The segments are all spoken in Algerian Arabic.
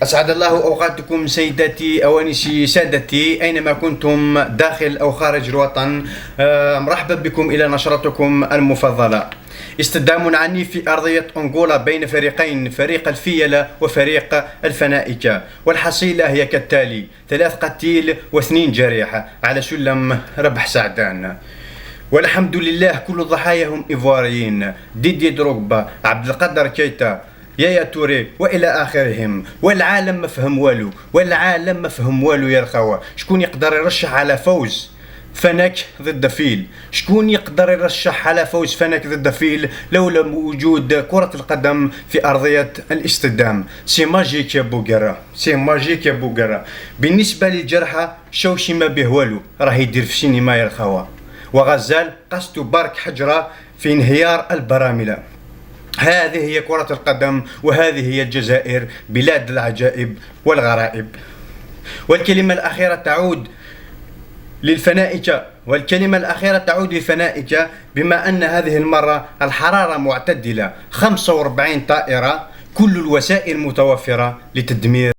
أسعد الله أوقاتكم سيداتي أوانسي سادتي أينما كنتم داخل أو خارج الوطن. مرحبا بكم إلى نشرتكم المفضلة. اصطدام عنيف في أرضية أنغولا بين فريقين، فريق الفيلة وفريق الفنائكة، والحصيلة هي كالتالي: 3 قتيل و2 جريح على سلم ربح سعدان. والحمد لله كل ضحايا هم إيفواريين: ديدي دروغبا، عبد القادر كيتا، يايا توري والى اخرهم. والعالم ما فهم والو، والعالم ما فهم والو يا الخوا. شكون يقدر يرشح على فوز فنك ضد فيل؟ شكون يقدر يرشح على فوز فنك ضد فيل لولا وجود كرة القدم في أرضية الاصطدام؟ c'est magique يا بوغرا، c'est magique يا بوغرا. بالنسبة للجرحى شوشي ما به والو، راه يدير في سينما يا الخوا. وغزال قصدو بارك حجرة في انهيار البراملة. هذه هي كرة القدم، وهذه هي الجزائر، بلاد العجائب والغرائب. والكلمة الأخيرة تعود للفنائكة، والكلمة الأخيرة تعود للفنائكة، بما أن هذه المرة الحرارة معتدلة، 45 طائرة، كل الوسائل متوفرة لتدمير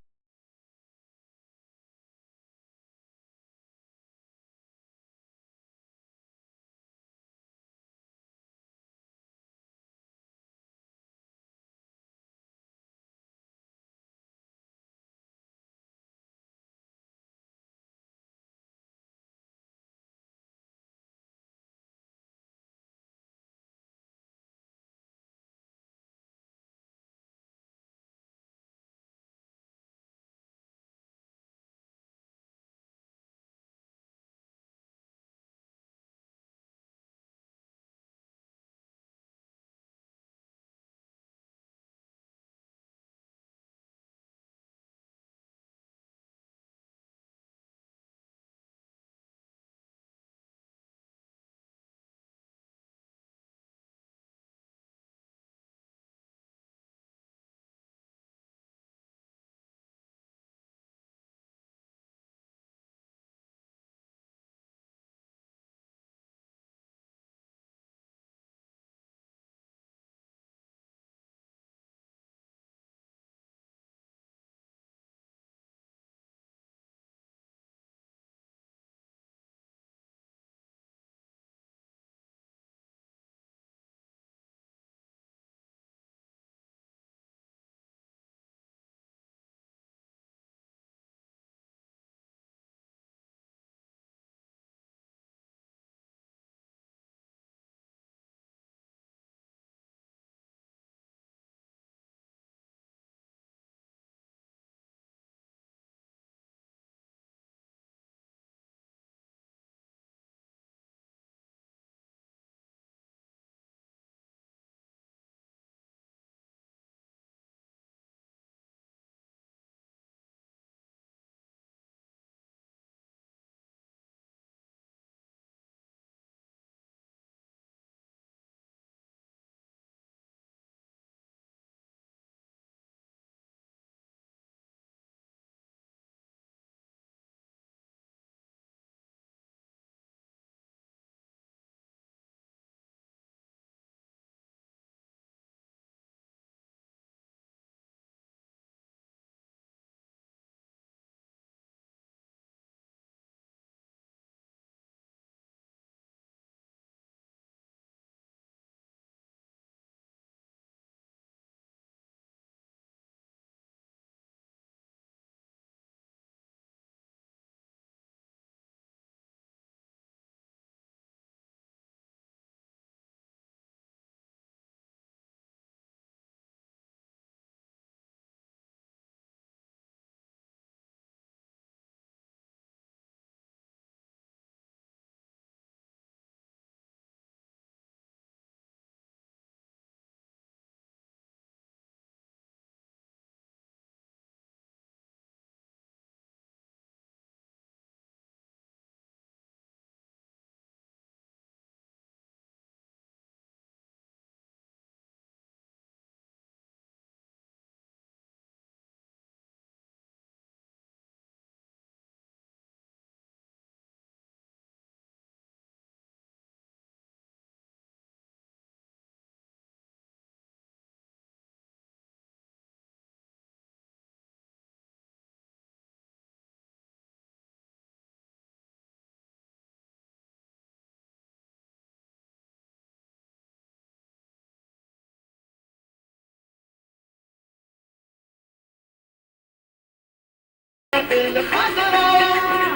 الخضراء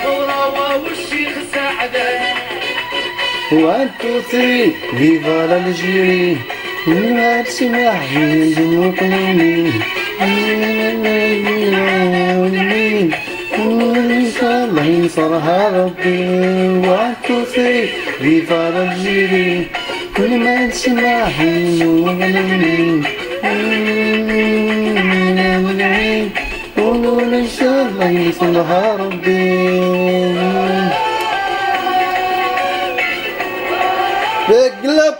روراوة والشيخ سعدان. 1, 2, 3, viva l'Algérie. Merci, merci. إن شاء الله ينصرها ربي. 1, 2, 3, viva l'Algérie. كل ما تسمع وغنمي قولوا إن شاء الله ينصرها ربي. اقلب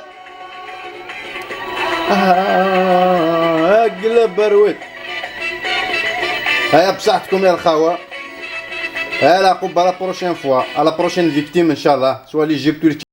اقلب برويت. هيا بصحتكم يا الخاوة. هيا la prochaine fois, à la prochaine victime ان شاء الله, soit l'Égypte.